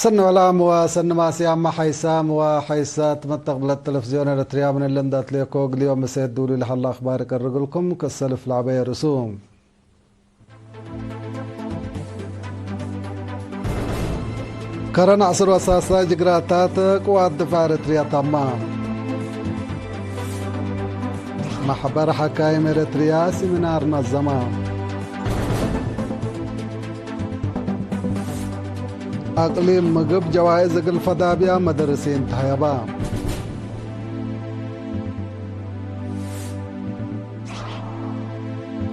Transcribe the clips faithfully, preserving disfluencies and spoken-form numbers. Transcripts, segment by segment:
ሰኒ ዕላም ወሰኒ ማስያም ሐይሳም ወሐይሳት መተቅብለት ተለፍዝዮን ኤረትርያ ምን እሊ እንደ አትሌኮ እግል ዮም ምሴት ዱሊ ለሀለ አክባር እቀርግልኩም። ከሰልፍ ለዐበየ ርሱም ከረን ዐስር ወሳልሳይ ጅግራታት ቅዋት ድፋዕ ኤረትርያ ተማ። መሕበር ሐካይም ኤረትርያ ሲሚናር ነዘመ። አቅሊም ምግብ ጀዋይዝ እግል ፈዳብያ መደርሲን ተሀየባ።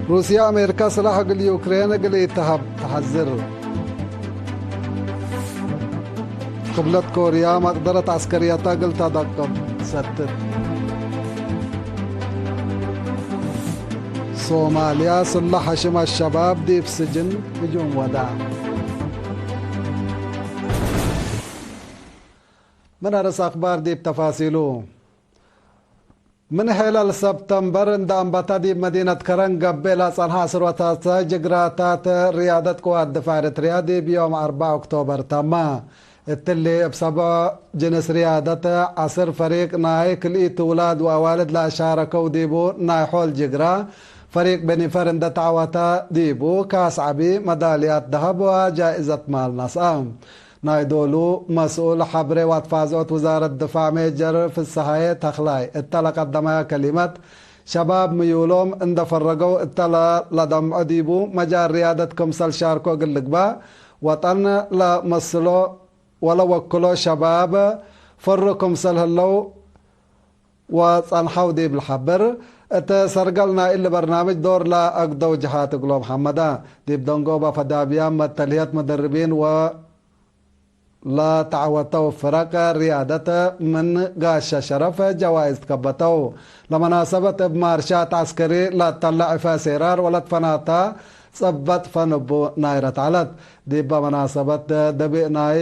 ሩስያ አሜሪካ ስላሕ እግል ዩክሬን እግል ኢተሀብ ተሐዝር። ክብለት ኮርያ መቅደረት ዐስከርየተ እግል ተደቅብ ሰትት። ሶማልያ፣ ስላሕ ሐሽም አሸባብ ዲብ ስጅን ህጁም ወዳ። ምን አርስ አክባር ዲብ ተፋሲሉ። ምን ሔለል ሰብተምበር እንደ አንበተ ዲብ መዲነት ከረን ገብእ ለጸንሐ ዐስር ወተሰዕ ጅግራታት ርያደት ቅዋት ድፋዕ ኤረትርያ ዲብ ዮም አርበዕ ኦክቶበር ተመ። እትሊ እብ ሰብዕ ጅንስ ርያደት ዐስር ፈሪቅ ናይ ክልኢቱ ውላድ ወአዋልድ ለአሻረከው ዲቡ ናይ ሖል ጅግራ ፈሪቅ ቤኒፈር እንደ ተዐወተ ዲቡ ካስ ዐቢ መዳልያት ደሀብ ወጃኢዘት ማል ነስአ። ናይ ዶሉ መስኡል ሐብሬ ወአትፋዝዖት ውዛረት ድፋዕ ሜጀር ፍሰሃዬ ተኽላይ እተ ለቀደመያ ከሊመት፣ ሸባብ ምዩሎም እንደ ፈረገው እተ ለለደምዖ ዲቡ መጃል ርያደት ክምሰል ሻርኮ እግል ልግባእ ወጠን ለመስሎ ወለወክሎ ሸባብ ፈሩ ክምሰል ህለው ወጸንሐው ዲብ ለሐብር፣ እት ሰርገል ናይ እሊ በርናምጅ ዶር ለአግደው ጀሃት እግሎም ሐመደ። ዲብ ደንጎበ ፈዳብያም መተልህየት መደርቢን ወ ለተዐወተው ፍረቅ ርያደት ምን ጋሻ ሸረፍ ጀዋይዝ ትከበተው። ለመናሰበት እብ ማርሻት ዐስከሪ ለተለዕፈ ሴራር ወለትፈናተ ጸበጥ ፈን እቡ ናይረት ዐለት። ዲበ መናሰበት ደቢእ ናይ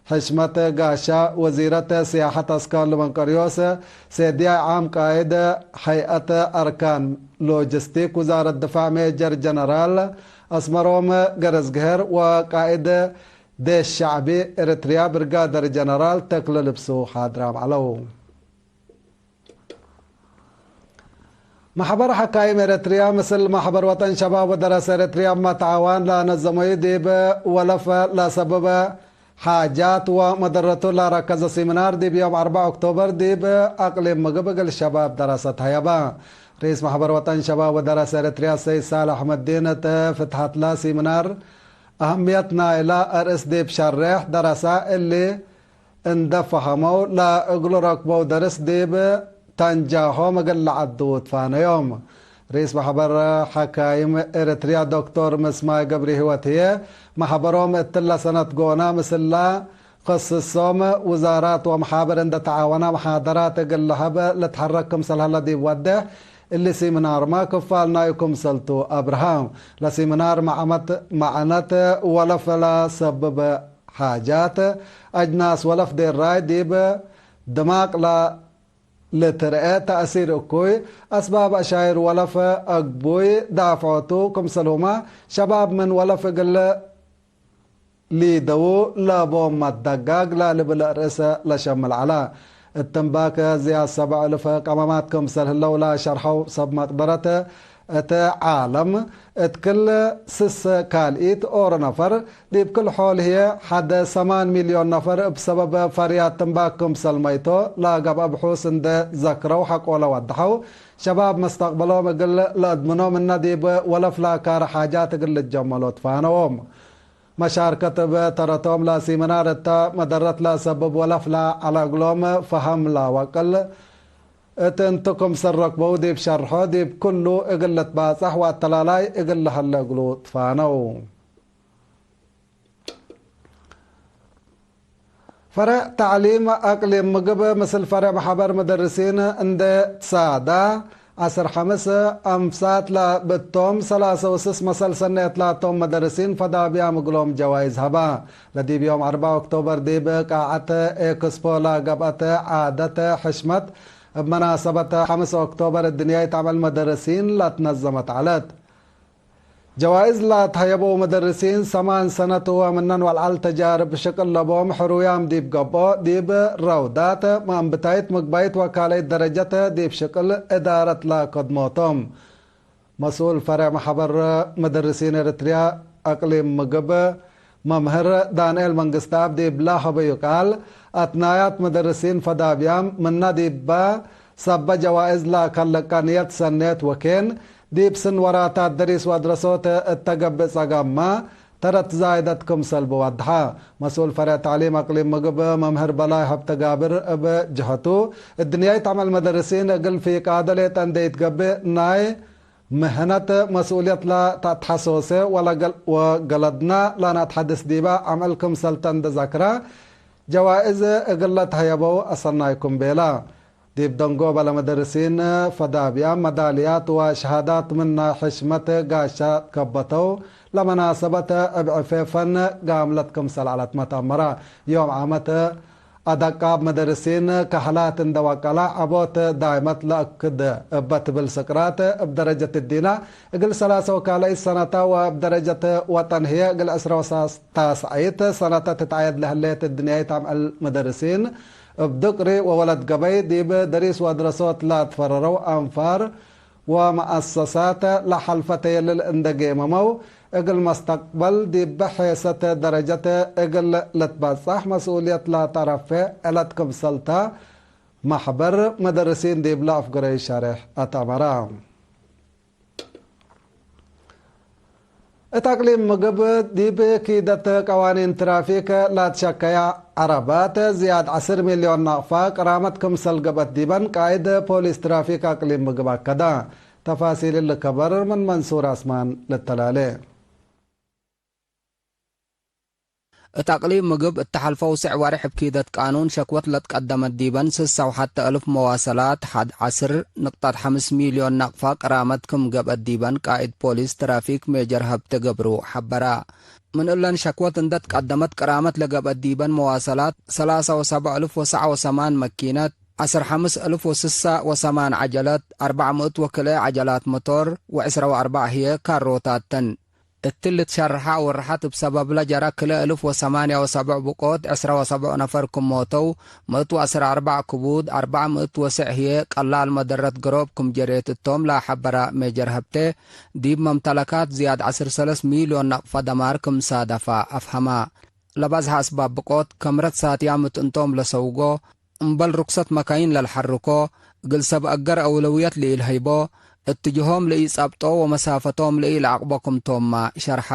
ሕሽመት ጋሻ ወዚረት ስያሐት አስካሉ መንቀርዮስ፣ ሴድያይ ዓም ቃይድ ሀይአት አርካን ሎጅስቲክ ውዛረት ድፋዕ ሜጀር ጀነራል አስመሮም ገረዝግሄር ወቃይድ ዴሽ ሸዕቢ ኤረትርያ ብርጋደር ጀነራል ተክለ ልብሱ ሓድራም ዐለው። መሕበር ሐካይም ኤረትርያ ምስል መሕበር ወጠን ሸባብ ወደረሰ ኤረትርያ እብ መትዓዋን ለነዘመዩ ዲብ ወለፍ ለሰብበ ሓጃት ወመደረቱ ለረከዘ ሲሚናር ዲብ ዮም አርበዕ ኦክቶበር ዲብ አቅሊም ምግብ እግል ሸባብ ደረሰት ሀየበ። ርኢስ መሕበር ወጠን ሸባብ ወደረሰ ኤረትርያ ሰይድ ሳልሕ አሕመዲን እት ፍትሐትለ ሲሚናር አህምየት ናይለ አርእስ ዲብ ሸሬሕ ደረሰ እሊ እንደ ፈሀመው ለእግሉ ረክበው ደርስ ዲብ ተንጃሆም እግል ለዐዱ ትፋነዮም። ርኢስ መሕበር ሐካይም ኤረትርያ ዶክቶር ምስማይ ገብረሂወት ህዬ፣ መሕበሮም እትለ ሰነት ጎነ ምስለ ክስሶም ውዛራት ወመሓብር እንደ ተዓወነ መሓደራት እግል ለሀብ ልትሐረክ ክምሰል ሀለ ዲብ ወዴሕ፣ እሊ ሲሚናርመ ክፋል ናዩ ክምሰል ቱ አብርሀ። ለሲሚናር መዕመት መዕነት ወለፍ ለሰብብ ሓጃት፣ አጅናስ ወለፍ ዴራይ ዲብ ድማቅ ለልትርኤ ተእሲር እኩይ፣ አስባብ አሻይር ወለፍ አግቡይ ዳፍዖቱ ክምሰልሁመ፣ ሸባብ ምን ወለፍ እግል ሊደዉ ለቦም መትደጋግ ለልብል ርእስ ለሸምል ዐለ። እት ትንባክ ዝያድ ሰብዕ እልፍ ቀመማት ክምሰል ህለው ለሸርሐው ሰብ መቅደረት እት ዓለም፣ እት ክል ስስ ካልኢት ኦሮ ነፈር፣ ዲብ ክል ሖል ህዬ ሐደ ሰማን ሚልዮን ነፈር እብ ሰበብ ፈርያት ትንባክ ክምሰል መይቶ ለገብአ ብሑስ እንዴ ዘክረው ሐቆለ ወደሐው፣ ሸባብ መስተቅበሎም እግል ለአድምኖ ምነ ዲብ ወለፍ ለአካሪ ሓጃት እግል ልጀመሎ ትፋነዎም። መሻርከት እብ ተረቶም ለሲሚናር እተ መደረት ለሰብብ ወለፍ ለዐለ እግሎም ፈሀም ለወቅል እት እንቱ ክምሰል ረክበው ዲብ ሸርሖ ዲብ ክሉ እግል ልትባጸሕ ወአተላላይ እግል ለሀለ እግሉ ትፋነው። ፈሬዕ ተዕሊም አቅሊም ምግብ ምስል ፈሬዕ መሕበር መደርሲን እንዴ ትሳዳ፣ ዐስር ሐምስ አንፍሳት ለብቶም ሰላሰ ወስስ መሰል ሰኔት ላቶም መደርሲን ፈዳብያም እግሎም ጀዋይዝ ሀባ። ለዲብ ዮም አርበዕ ኦክቶበር ዲብ ቃዐት ኤክስፖ ለገብአት ዓደት ሕሽመት፣ እብ መናሰበት ሐምስ ኦክቶበር እድንያይት ዐመል መደርሲን ለትነዘመት ዐለት። ጀዋይዝ ላትሀየበው መደርሲን ሰማን ሰነት ወምነን ወለዐል ተጃርብ ሽቅል ለቦም ሕሩያም ዲብ ገብኦ፣ ዲብ ረውዳት፣ መአንብታይት፣ ምግባይት ወካልአይት ደረጀት ዲብ ሽቅል እዳረት ለከድሞ ቶም። መስኡል ፈሬዕ መሕበር መደርሲን ኤረትርያ አቅሊም ምግብ መምህር ዳንኤል መንግስተአብ ዲብላ ሀበዩ ቃል፣ አትናያት መደርሲን ፈዳብያም ምና ዲባ ሰበ ጀዋእዝ ለከለቀ ንየት ሰኔት ወኬን፣ ዲብ ስን ወራታት ደሪስ ወአድረሶት እተ ገብእ ጸገምመ፣ ተረት ዛይደት ክምሰል ብወድሐ። መስኡል ፈሬዕ ተዕሊም አቅሊም ምግብ መምህር በላይ ሀብተጋብር እብ ጀሀቱ፣ እድንያይት ዐመል መደርሲን እግል ፊቃዶ ሌጠ እንዴ ኢትገብእ ናይ ምህነት መስኡልየት ለተአትሐሶሴ ወለገል-፣ ወገለድና ለነአትሐድስ ዲበ ዐመል ክምሰልተ እንደ ዘክረ፣ ጀዋእዝ እግል ለትሀየበው አሰናይኩም ቤለ። ዲብ ደንጎበ ለመደርሲን ፈዳብያም መዳልያት ወሸሃዳት ምን ናይ ሕሽመት ጋሻ ከበተው፣ ለመናሰበት እብ ዕፌ ፈን ጋምለት ክምሰል ዐለት መተአመረ። ዮም ዓመት አደቃብ መደርሲን ከሐላት እንደ ወቀለ ዐቦት ዳይመት ለአክድ እበ ትብል ስቅራት፣ እብ ደረጀት እዲነ እግል ሰላሰ ወካልአይት ሰነተ ወእብ ደረጀት ወጠን ህዬ እግል ዕስረ ወታስዐይት ሰነተ ትትዐየድ ለህሌት እድንያይት አምዕል መደርሲን፣ እብ ድቅሪ ወወለት ገበይ ዲብ ደሪስ ወድረሶት ለትፈረረው አንፋር ወመአሰሳት ለሐልፈ ተየልል እንደ ጌመመው፣ እግል መስተቅበል ዲበ ሔሰት ደረጀት እግል ልትበጸሕ መስኡልየት ለተረፌ ዐለት ክምሰልተ፣ መሕበር መደርሲን ዲብለ አፍገረይ ሸሬሕ አተአመረ። እት አቅሊም ምግብ ዲብ ኪደት ቀዋኒን ትራፊክ ለትሸከያ ዐረባት ዝያድ ዐስር ሚልዮን ናቅፋ ቅራመት ክምሰል ገብአት ዲበን ቃይድ ፖሊስ ትራፊክ አቅሊም ምግብ አከደ። ተፋሲል እሊ ከበር ምን መንሱር አስማን ልተላሌ። እት አቅሊም ምግብ እተ ሐልፈው ስዕ ወሬሕ እብ ኪደት ቃኑን ሸክወት ለትቀደመት ዲበን ስሳ ወሐተ እልፍ መዋሰላት ሐድ ዐስር ንቅጠት ሐምስ ሚልዮን ናቅፋ ቅራመት ክም ገብአት ዲበን ቃእድ ፖሊስ ትራፊክ ሜጀር ሀብቴ ገብሩ ሐበረ። ምን እለን ሸክወት እንደ ትቀደመት ቅራመት ለገብአት ዲበን መዋሰላት ሰላሳ ወሰብዕ እልፍ ወሰዓ ወሰማን መኪነት፣ ዐስር ሐምስ እልፍ ወስሳ ወሰማን ዐጀለት፣ አርበዕ ምእት ወክልኤ ዐጀላት መቶር ወዕስራ ወአርበዕ ህዬ ካሮታት ተን። እትሊ ትሸርሐ አወርሐት እብ ሰበብለ ጀረ ክልኤ እልፍ ወሰማንያ ወሰብዕ ብቆት ዕስራ ወሰብዕ ነፈር ክም ሞተው፣ ምእት ወዐስር አርበዕ ክቡድ፣ አርበዕ ምእት ወስዕ ህዬ ቀላል መደረት ገሮብ ክም ጀሬት እቶም ለሐበረ ሜጀር ሀብቴ፣ ዲብ መምተለካት ዝያድ ዐስር ሰለስ ሚልዮን ናቅፋ ደማር ክም ሳደፋ አፍሀማ። ለበዝሐ አስባብ ብቆት፣ ከምረት ሳትያም እት እንቶም ለሰውጎ፣ እምበል ርክሰት መካይን ለልሐርኮ፣ እግል ሰብ አገር አውለውየት ለኢልሀይቦ፣ እትጅሆም ለኢጸብጦ ወመሳፈቶም ለኢለዐቅቦ ክም ቶምመ ሸርሐ።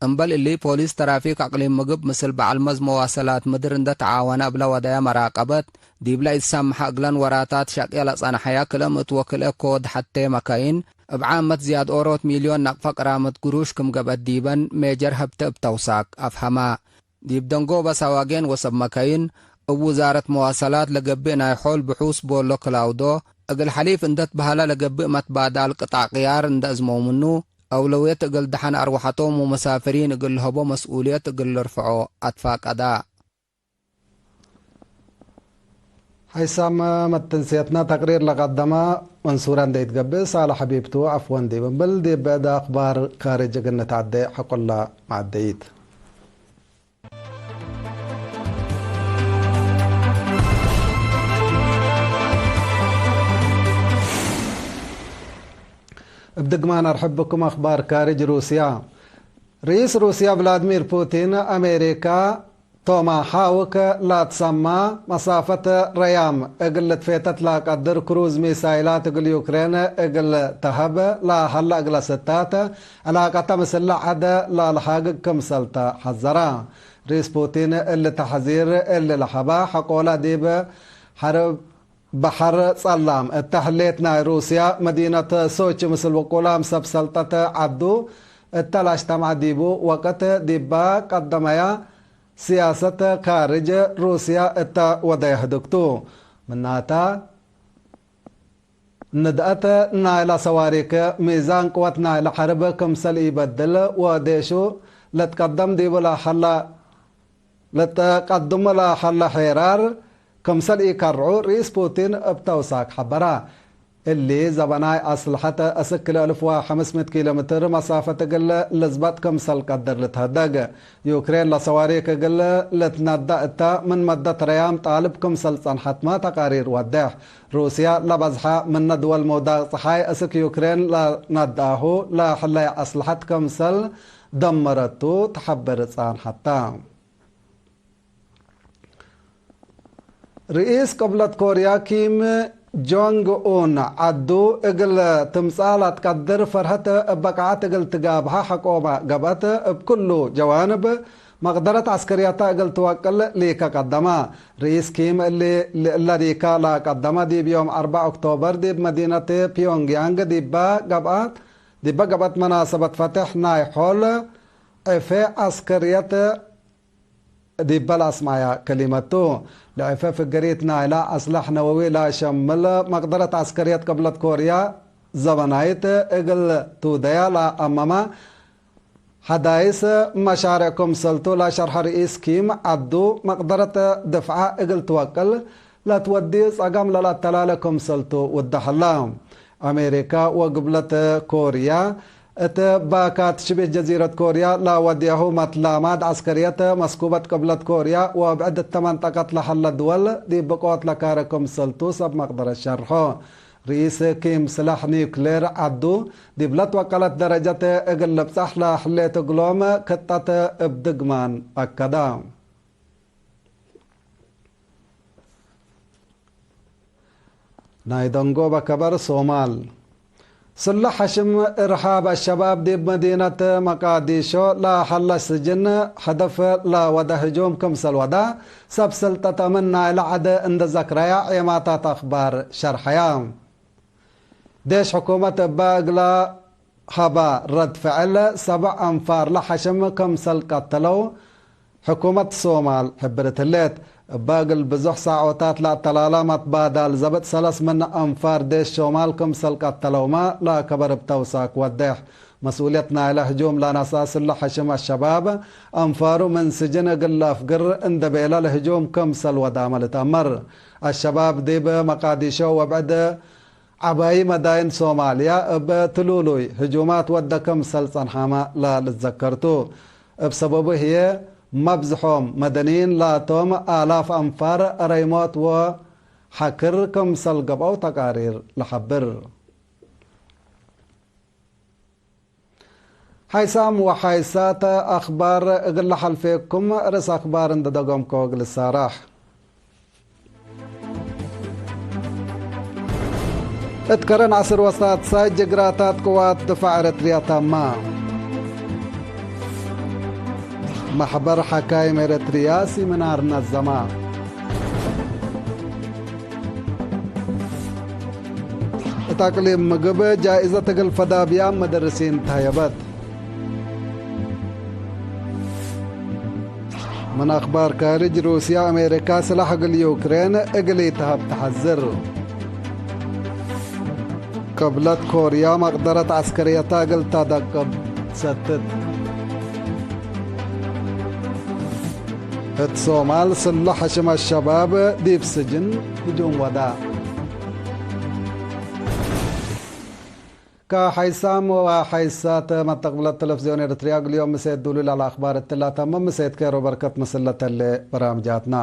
እምበል እሊ፣ ፖሊስ ተራፊክ አቅሊም ምግብ ምስል በዐል መዝ መዋሰላት ምድር እንደ ተዓወነ እብለ ወደየ መራቀበት፣ ዲብለ ኢትሳምሐ እግለን ወራታት ሸቄ ለጸንሐየ ክልኤ ምእት ወክልኤ ኮድ ሐቴ መካይን፣ እብ ዓመት ዝያድ ኦሮት ሚልዮን ናቅፈ ቅራመት ግሩሽ ክም ገብአት ዲበን ሜጀር ሀብቴ እብ ተውሳክ አፍሀመ። ዲብ ደንጎበ ሳዋጌን ወሰብ መከይን፣ እብ ውዛረት መዋሰላት ለገብእ ናይ ሖል ብሑስ ቦሎ ክላውዶ፣ እግል ሐሊፍ እንደ ትበሀለ ለገብእ መትባዳል ቅጣዕ ቅያር እንደ አዝመው ምኑ፣ አውለውየት እግል ደሐን አርወሐቶም ወመሳፍሪን እግል ለሀቦ መስኡልየት እግል ልርፍዖ አትፋቀዳ። ሐይሳም መትንስየትና ተቅሪር ለቀደመ መንሱረ እንዴ ኢትገብእ፣ ሳልሕ ሐቢብቱ ዐፍወን ዲብ እምብል፣ ዲብ ብዕድ አክባር ካርጅ እግል ንትዐዴ ሐቆላ መዐደይት። እብ ድግማን አርሕብ ብኩም። አክባር ካርጅ ሩስያ። ርኢስ ሩስያ ቭላድሚር ፑቲን፣ አሜሪካ ቶማሃውክ ላትሰማ መሳፈት ረያም እግል ልትፌተት ለቀድር ክሩዝ ሚሳይላት እግል ዩክሬን እግል ተሀብ ለሀለ እግለ ስታት፣ ዕላቀተ ምስለ ዐድ ለልሃግግ ክምሰል ተ ሐዘረ። ርኢስ ፑቲን እሊ ተሕዚር እሊ ለሀበ፣ ሐቆለ ዲብ ሐርብ በሐር ጸላም እተ ህሌት ናይ ሩስያ መዲነት ሶቺ ምስል ውቁላም ሰብ ሰልጠት ዐዱ እተ ለአጅተምዐ ዲቡ ወቅት ዲባ ቀደመያ ስያሰት ካርጅ ሩስያ እተ ወደየ ህድግቱ። ምናተ፣ ንድአት ናይለ ሰዋሪክ ሚዛን ቅወት ናይለ ሐርብ ክምሰል ኢበድል ወዴሹ ለትቀደም ዲቡ ለሀለ፣ ለተቀድሙ ለሀለ ሄራር ክምሰል ኢከርዑ ርኢስ ፑቲን እብ ተውሳክ ሐበረ። እሊ ዘበናይ አስልሐት እስክ ክልኤ አልፍ ወሐምስ ምእት ኪሎ ሜትር መሳፈት እግል ልዝበጥ ክምሰል ቀድር ልትሀደግ። ዩክሬን ለሰዋሪክ እግል ልትነዳ እተ ምን መደት ረያም ጣልብ ክምሰል ጸንሐትመ ተቃሪር ወዴሕ። ሩስያ ለበዝሐ ምነ ድወል ምውዳቅ ጸሓይ እስክ ዩክሬን ለነድአሁ ለሕለየ አስልሐት ክምሰል ደመረቱ ተሐብር ጸንሐተ። ርኢስ ቅብለት ኮርያ ኪም ጆንግ ኡን፣ ዐዱ እግል ትምጻእ ለትቀድር ፈርሀት እበ ቃዐት እግል ትጋብሀ ሐቆመ ገብአት፣ እብ ክሉ ጀዋንብ መቅደረት ዐስከርያተ እግል ትወቅል ሊከ ቀደመ። ርኢስ ኪም እሊ፣ እለ ሊከ ለቀደመ ዲብ ዮም አርበዕ ኦክቶበር ዲብ መዲነት ፒዮንግያንግ ዲበ ገብአት፣ ዲበ ገብአት መናሰበት ፈትሕ ናይ ሖል ዕፌ ዐስከርየት ዲበ ለአስመዐያ ከሊመት ቱ። ለዐፌ ፍገሪት ናይላ አስላሕ ነወዊ ለሸምል መቅደረት ዐስከርየት ቅብለት ኮርያ ዘበናይት እግል ትውደያ ለአመመ ሐዳይስ መሻርዕ ክምሰልቱ ለሸርሐ ርኢስ ኪም ዐዱ፣ መቅደረት ድፍዐ እግል ትወቅል ለትወዲ ጸገም ለለአተላለ ክምሰልቱ ውደሐ ሀላ። አሜሪካ ወግብለት ኮርያ እት ባካት ሽቢህ ጀዚረት ኮርያ ለወዴሁ መትላማት ዐስከርየት መስኩበት ቅብለት ኮርያ ወብዕድ እተ መንጠቀት ለሀለ ድወል ዲብ ብቆት ለካረ ክምሰልቱ ሰብ መቅደረት ሸርሖ። ርኢስ ኪም ስላሕ ኒውክሌር ዐዱ ዲብ ለትወቀለት ደረጀት እግል ልብጸሕ ለሕሌት እግሎም ክጠት እብ ድግማን አከደ። ናይ ደንጎበ ከበር ሶማል። ስላሕ ሐሽም እርሃብ አሸባብ ዲብ መዲነት መቃዲሾ ለሀለ ስጅን ሀደፍ ለወደ ህጁም ክምሰል ወዳ ሰብ ስልጠተ ምን ናይለ ዐድ እንደ ዘክረያ ዔማታት አክባር ሸርሐያ። ዴሽ ሕኩመት እበ እግለ ሀበ ረድ ፍዕል ሰብዕ አንፋር ለሐሽም ክምሰል ቀተለው ሕኩመት ሶማል ሕብርት ህሌት። እበ እግል ብዙሕ ሳዖታት ለአተላላ መትባዳል ዘብጥ ሰለስ ምን አንፋር ዴሽ ሶማል ክምሰል ቀተለውመ ለከበር እብ ተውሳክ ወዴሕ። መስኡልየት ናይለ ህጁም ለነስአ ስላሕ ሐሽም አሸባብ አንፋሩ ምን ስጅን እግል ለአፍግር እንደ ቤለ ለህጁም ክምሰል ወዳመ ልትአመር። አሸባብ ዲብ መቃዲሾ ወብዕድ ዐባይ መዳይን ሶማልያ እብ ትሉሉይ ህጁማት ወደ ክምሰል ጸንሐመ ለልትዘከር ቱ። እብ ሰበቡ ህዬ፣ መብዝሖም መደንይን ላቶም፣ አላፍ አንፋር አረይሞት ወሐክር ክምሰል ገብአው ተቃሪር ለሐብር። ሓይሳም ወሓይሳት አኽባር እግል ለሐልፌኩም፣ ርእስ አኽባር እንዴ ደገምኮ እግል እሳራሕ። እት ከረን ዐስር ወሳድሳይ ጅግራታት ቅዋት ድፋዕ ኤረትርያ ታማ። መሕበር ሐካይም ኤረትርያ ሲምናር ነዘማ። እት አቅሊም ምግብ ጃኢዘት እግል ፈዳብያም መደርሲን ተሀየበት። ምን አኽባር ካርጅ፣ ሩስያ አሜሪካ ስላሕ እግል ዩክሬን እግል ኢተሀብ ተሐዝር። ቅብለት ኮርያ መቅደረት ዐስከርየታ እግል ተደቅብ ሰትት። እት ሶማል ስላሕ ሕሽም አሸባብ ዲብ ስጅን ህጁም ወዳ። ከሐይሳም ወሐይሳት መተቅብለት ተለፍዝዮን ኤረትርያ እግል ዮም ምሴት ዱሉል አልአኽባር እትላ ተምም። ምሴት ኬሮ በርከት ምስል ለተሌ በራምጃትና።